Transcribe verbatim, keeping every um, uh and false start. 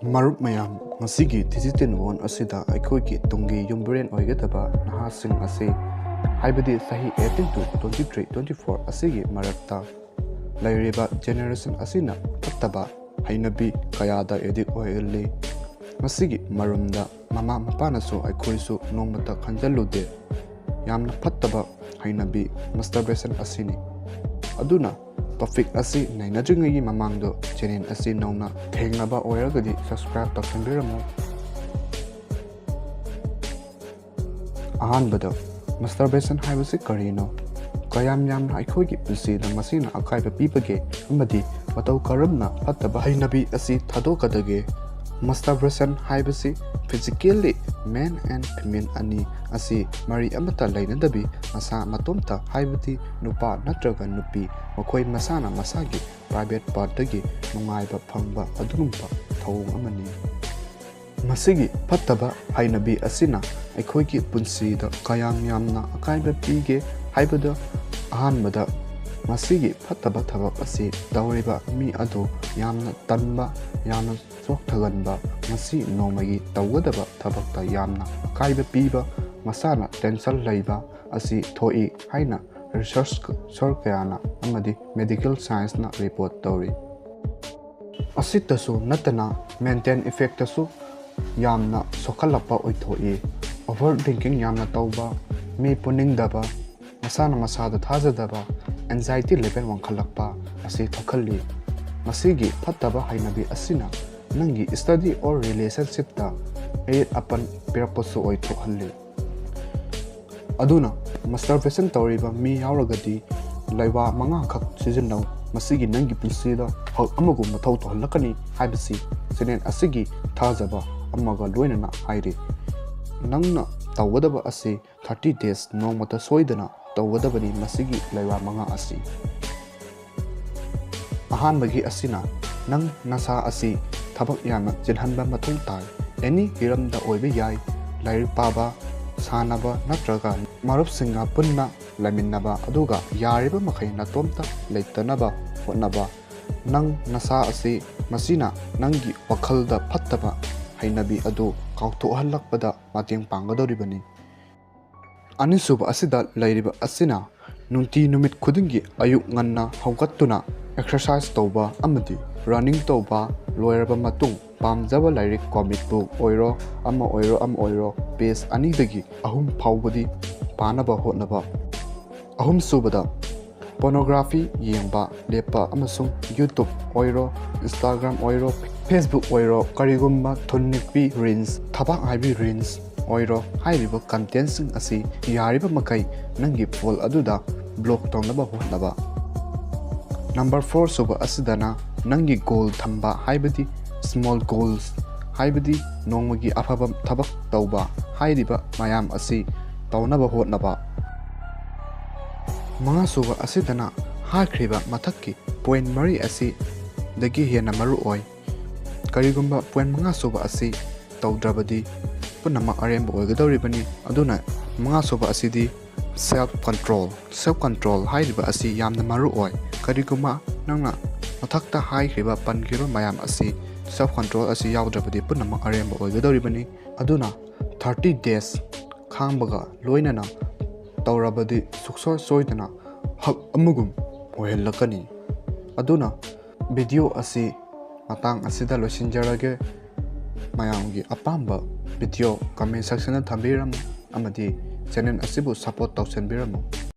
ꯃꯔꯨꯞ ꯃꯌꯥꯝ, ꯉꯁꯤꯒꯤ digital world ꯑꯁꯤꯗ ꯑꯩꯈꯣꯏꯒꯤ ꯇꯨꯡꯒꯤ ꯌꯨꯝꯕꯤꯔꯦꯟ ꯑꯣꯏꯒꯗꯕ ꯅꯍꯥꯁꯤꯡ ꯑꯁꯤ, ꯍꯥꯏꯕꯗꯤ ꯆꯍꯤ eighteen to twenty three, twenty four ꯑꯁꯤꯒꯤ ꯃꯔꯛꯇ ꯂꯩꯔꯤꯕ generation ꯑꯁꯤꯅ ꯐꯠꯇꯕ ꯍꯩꯅꯕꯤ ꯀꯌꯥꯗ addict ꯑꯣꯏꯍꯜꯂꯤ꯫ ꯃꯁꯤꯒꯤ ꯃꯔꯨꯝꯗ ꯃꯃꯥ ꯃꯄꯥꯅꯁꯨ ꯑꯩꯈꯣꯏꯁꯨ ꯅꯣꯡꯃꯇ ꯈꯟꯖꯜꯂꯨꯗꯦ꯫ ꯌꯥꯝꯅ ꯐꯠꯇꯕ ꯍꯩꯅꯕꯤ masturbation ꯑꯁꯤꯅꯤ꯫ ꯑꯗꯨꯅ topic ꯑꯁꯤ ꯅꯩꯅꯗ꯭ꯔꯤꯉꯩꯒꯤ ꯃꯃꯥꯡꯗ channel ꯑꯁꯤ ꯅꯧꯅ ꯊꯦꯡꯅꯕ ꯑꯣꯏꯔꯒꯗꯤ subscribe ꯇꯧꯁꯟꯕꯤꯔꯝꯃꯨ꯫ ꯑꯍꯥꯟꯕꯗ, masturbation ꯍꯥꯏꯕꯁꯤ ꯀꯔꯤꯅꯣ? ꯀꯌꯥꯝ ꯌꯥꯝꯅ ꯑꯩꯈꯣꯏꯒꯤ ꯄꯨꯟꯁꯤꯗ ꯃꯁꯤꯅ ꯑꯀꯥꯏꯕ ꯄꯤꯕꯒꯦ ꯑꯃꯗꯤ ꯃꯇꯧ ꯀꯔꯝꯅ ꯐꯠꯇꯕ ꯍꯩꯅꯕꯤ ꯑꯁꯤ ꯊꯥꯗꯣꯛꯀꯗꯒꯦ? Masturbation ꯍꯥꯏꯕꯁꯤ physically male and female ꯑꯅꯤ ꯑꯁꯤ ꯃꯔꯤ ꯑꯃꯠꯇ ꯂꯩꯅꯗꯕꯤ ꯃꯁꯥ ꯃꯇꯣꯝꯇ, ꯍꯥꯏꯕꯗꯤ ꯅꯨꯄꯥ ꯅꯠꯇ꯭ꯔꯒ ꯅꯨꯄꯤ, ꯃꯈꯣꯏ ꯃꯁꯥꯅ ꯃꯁꯥꯒꯤ private partꯇꯒꯤ ꯅꯨꯡꯉꯥꯏꯕ ꯐꯪꯕ ꯑꯗꯨꯒꯨꯝꯕ ꯊꯧꯑꯣꯡ ꯑꯃꯅꯤ꯫ ꯃꯁꯤꯒꯤ ꯐꯠꯇꯕ ꯍꯩꯅꯕꯤ ꯑꯁꯤꯅ ꯑꯩꯈꯣꯏꯒꯤ ꯄꯨꯟꯁꯤꯗ ꯀꯌꯥꯝ ꯌꯥꯝꯅ ꯑꯀꯥꯏꯕ ꯄꯤꯒꯦ ꯍꯥꯏꯕꯗ, ꯑꯍꯥꯟꯕꯗ, ꯃꯁꯤꯒꯤ ꯐꯠꯇꯕ ꯊꯕꯛ ꯑꯁꯤ ꯇꯧꯔꯤꯕ ꯃꯤ ꯑꯗꯨ ꯌꯥꯝꯅ ꯇꯟꯕ, ꯌꯥꯝꯅ ꯆꯣꯛꯊꯒꯟꯕ, ꯃꯁꯤ ꯅꯣꯡꯃꯒꯤ ꯇꯧꯒꯗꯕ ꯊꯕꯛꯇ ꯌꯥꯝꯅ ꯑꯀꯥꯏꯕ ꯄꯤꯕ, ꯃꯁꯥꯅ tension ꯂꯩꯕ ꯑꯁꯤ ꯊꯣꯛꯏ ꯍꯥꯏꯅ researcher ꯀꯌꯥꯅ ꯑꯃꯗꯤ medical scienceꯅ report ꯇꯧꯔꯤ꯫ ꯑꯁꯤꯇꯁꯨ ꯅꯠꯇꯅ, mental effectꯇꯁꯨ ꯌꯥꯝꯅ ꯁꯣꯛꯍꯜꯂꯛꯄ ꯑꯣꯏꯊꯣꯛꯏ꯫ Overthinking ꯌꯥꯝꯅ ꯇꯧꯕ, ꯃꯤ ꯄꯨꯅꯤꯡꯗꯕ, ꯃꯁꯥꯅ ꯃꯁꯥꯗ ꯊꯥꯖꯗꯕ, anxiety level ꯋꯥꯡꯈꯠꯂꯛꯄ ꯑꯁꯤ ꯊꯣꯛꯍꯜꯂꯤ꯫ ꯃꯁꯤꯒꯤ ꯐꯠꯇꯕ ꯍꯩꯅꯕꯤ ꯑꯁꯤꯅ ꯅꯪꯒꯤ study or relationshipꯇ ꯑꯌꯦꯠ ꯑꯄꯟ ꯄꯤꯔꯛꯄꯁꯨ ꯑꯣꯏꯊꯣꯛꯍꯜꯂꯤ꯫ ꯑꯗꯨꯅ masturbation ꯇꯧꯔꯤꯕ ꯃꯤ ꯌꯥꯎꯔꯒꯗꯤ ꯂꯩꯋꯥ ꯃꯉꯥꯈꯛ ꯁꯤꯖꯤꯟꯅꯧ꯫ ꯃꯁꯤꯒꯤ ꯅꯪꯒꯤ ꯄꯨꯟꯁꯤꯗ ꯍꯛ ꯑꯃꯒꯨꯝ ꯃꯊꯧ ꯇꯧꯍꯜꯂꯛꯀꯅꯤ ꯍꯥꯏꯕꯁꯤ channel ꯑꯁꯤꯒꯤ ꯊꯥꯖꯕ ꯑꯃꯒ ꯂꯣꯏꯅꯅ ꯍꯥꯏꯔꯤ꯫ ꯅꯪꯅ ꯇꯧꯒꯗꯕ ꯑꯁꯤ thirty days ꯅꯣꯡꯃꯇ ꯁꯣꯏꯗꯅ ꯇꯧꯒꯗꯕꯅꯤ ꯃꯁꯤꯒꯤ ꯂꯩꯋꯥ ꯃꯉꯥ ꯑꯁꯤ꯫ ꯑꯍꯥꯟꯕꯒꯤ ꯑꯁꯤꯅ ꯅꯪ ꯅꯁꯥ ꯑꯁꯤ ꯊꯕꯛ ꯌꯥꯝꯅ ꯆꯤꯜꯍꯟꯕ ꯃꯊꯧ ꯇꯥꯏ꯫ Any ꯍꯤꯔꯝꯗ ꯑꯣꯏꯕ ꯌꯥꯏ, ꯂꯥꯏꯔꯤꯛ ꯄꯥꯕ, ꯁꯥꯟꯅꯕ ꯅꯠꯇ꯭ꯔꯒ ꯃꯔꯨꯞꯁꯤꯡꯒ ꯄꯨꯟꯅ ꯂꯩꯃꯤꯟꯅꯕ, ꯑꯗꯨꯒ ꯌꯥꯔꯤꯕ ꯃꯈꯩ ꯅꯇꯣꯝꯇ ꯂꯩꯇꯅꯕ ꯍꯣꯠꯅꯕ꯫ ꯅꯪ ꯅꯁꯥ ꯑꯁꯤ ꯃꯁꯤꯅ ꯅꯪꯒꯤ ꯋꯥꯈꯜꯗ ꯐꯠꯇꯕ ꯍꯩꯅꯕꯤ ꯑꯗꯨ ꯀꯥꯎꯊꯣꯛꯍꯜꯂꯛꯄꯗ ꯃꯇꯦꯡ ꯄꯥꯡꯒꯗꯧꯔꯤꯕꯅꯤ꯫ ꯑꯅꯤꯁꯨꯕ ꯑꯁꯤꯗ ꯂꯩꯔꯤꯕ ꯑꯁꯤꯅ ꯅꯨꯡꯇꯤ ꯅꯨꯃꯤꯠ ꯈꯨꯗꯤꯡꯒꯤ ꯑꯌꯨꯛ ꯉꯟꯅ ꯍꯧꯒꯠꯇꯨꯅ ꯑꯦꯛꯁꯔꯁꯥꯏꯁ ꯇꯧꯕ ꯑꯃꯗꯤ ꯔꯟꯅꯤꯡ ꯇꯧꯕ, ꯂꯣꯏꯔꯕ ꯃꯇꯨꯡ ꯄꯥꯝꯖꯕ ꯂꯥꯏꯔꯤꯛ, ꯀꯣꯃꯤꯛ ꯕꯨꯛ ꯑꯣꯏꯔꯣ, ꯑꯃ ꯑꯣꯏꯔꯣ, ꯑꯃ ꯑꯣꯏꯔꯣ, ꯄꯦꯖ ꯑꯅꯤꯗꯒꯤ ꯑꯍꯨꯝ ꯐꯥꯎꯕꯗꯤ ꯄꯥꯅꯕ ꯍꯣꯠꯅꯕ꯫ ꯑꯍꯨꯝꯁꯨꯕꯗ, ꯄꯣꯔꯅꯣꯒ꯭ꯔꯥꯐꯤ ꯌꯦꯡꯕ ꯂꯦꯞꯄ ꯑꯃꯁꯨꯡ YouTube ꯑꯣꯏꯔꯣ, Instagram ꯑꯣꯏꯔꯣ, Facebook ꯑꯣꯏꯔꯣ, ꯀꯔꯤꯒꯨꯝꯕ ꯊꯨꯟ ꯅꯤꯛꯄꯤ ꯔꯤꯜꯁ, ꯊꯕꯥꯛ ꯍꯥꯏꯕꯤ ꯔꯤꯜꯁ ꯑꯣꯏꯔꯣ, ꯍꯥꯏꯔꯤꯕ ꯀꯟꯇꯦꯟꯁꯤꯡ ꯑꯁꯤ ꯌꯥꯔꯤꯕ ꯃꯈꯩ ꯅꯪꯒꯤ ꯐꯣꯟ ꯑꯗꯨꯗ ꯕ꯭ꯂꯣꯛ ꯇꯧꯅꯕ ꯍꯣꯠꯅꯕ꯫ ꯅꯝꯕꯔ ꯐꯣꯔ ꯁꯨꯕ ꯑꯁꯤꯗꯅ ꯅꯪꯒꯤ ꯒꯣꯜ ꯊꯝꯕ, ꯍꯥꯏꯕꯗꯤ ꯁ꯭ꯃꯣꯜ ꯒꯣꯜꯁ, ꯍꯥꯏꯕꯗꯤ ꯅꯣꯡꯃꯒꯤ ꯑꯐꯕ ꯊꯕꯛ ꯇꯧꯕ, ꯍꯥꯏꯔꯤꯕ ꯃꯌꯥꯝ ꯑꯁꯤ ꯇꯧꯅꯕ ꯍꯣꯠꯅꯕ꯫ ꯃꯉꯥꯁꯨꯕ ꯑꯁꯤꯗꯅ ꯍꯥꯏꯈ꯭ꯔꯤꯕ ꯃꯊꯛꯀꯤ ꯄꯣꯏꯟ ꯃꯔꯤ ꯑꯁꯤꯗꯒꯤ ꯍꯦꯟꯅ ꯃꯔꯨ ꯑꯣꯏ꯫ ꯀꯔꯤꯒꯨꯝꯕ ꯄꯣꯏꯟ ꯃꯉꯥꯁꯨꯕ ꯑꯁꯤ ꯇꯧꯗ꯭ꯔꯕꯗꯤ ꯄꯨꯝꯅꯃꯛ ꯑꯔꯦꯝꯕ ꯑꯣꯏꯒꯗꯧꯔꯤꯕꯅꯤ꯫ ꯑꯗꯨꯅ ꯃꯉꯥꯁꯨꯕ ꯑꯁꯤꯗꯤ ꯁꯦꯜꯐ ꯀꯟꯇ꯭ꯔꯣꯜ꯫ ꯁꯦꯜꯐ ꯀꯟꯇ꯭ꯔꯣꯜ ꯍꯥꯏꯔꯤꯕ ꯑꯁꯤ ꯌꯥꯝꯅ ꯃꯔꯨ ꯑꯣꯏ꯫ ꯀꯔꯤꯒꯨꯝꯕ ꯅꯪꯅ ꯃꯊꯛꯇ ꯍꯥꯏꯈ꯭ꯔꯤꯕ, ꯄꯟꯈ꯭ꯔꯤꯕ ꯃꯌꯥꯝ ꯑꯁꯤ ꯁꯦꯜꯐ ꯀꯟꯇ꯭ꯔꯣꯜ ꯑꯁꯤ ꯌꯥꯎꯗ꯭ꯔꯕꯗꯤ ꯄꯨꯝꯅꯃꯛ ꯑꯔꯦꯝꯕ ꯑꯣꯏꯒꯗꯧꯔꯤꯕꯅꯤ꯫ ꯑꯗꯨꯅ ꯊꯥꯔꯇꯤ ꯗꯦꯖ ꯈꯥꯡꯕꯒ ꯂꯣꯏꯅꯅ ꯇꯧꯔꯕꯗꯤ ꯁꯨꯡꯁꯣꯏ ꯁꯣꯏꯗꯅ ꯍꯛ ꯑꯃꯒꯨꯝ ꯑꯣꯏꯍꯜꯂꯛꯀꯅꯤ꯫ ꯑꯗꯨꯅ ꯚꯤꯗꯤꯑꯣ ꯑꯁꯤ ꯃꯇꯥꯡ ꯑꯁꯤꯗ ꯂꯣꯏꯁꯤꯟꯖꯔꯒꯦ꯫ ꯃꯌꯥꯝꯒꯤ ꯑꯄꯥꯝꯕ ꯚꯤꯗꯤꯑꯣ ꯀꯃꯦꯟ ꯁꯦꯛꯁꯟꯗ ꯊꯝꯕꯤꯔꯝꯃꯨ ꯑꯃꯗꯤ ꯆꯦꯅꯦꯜ ꯑꯁꯤꯕꯨ ꯁꯄꯣꯔꯠ ꯇꯧꯁꯤꯟꯕꯤꯔꯝꯃꯨ꯫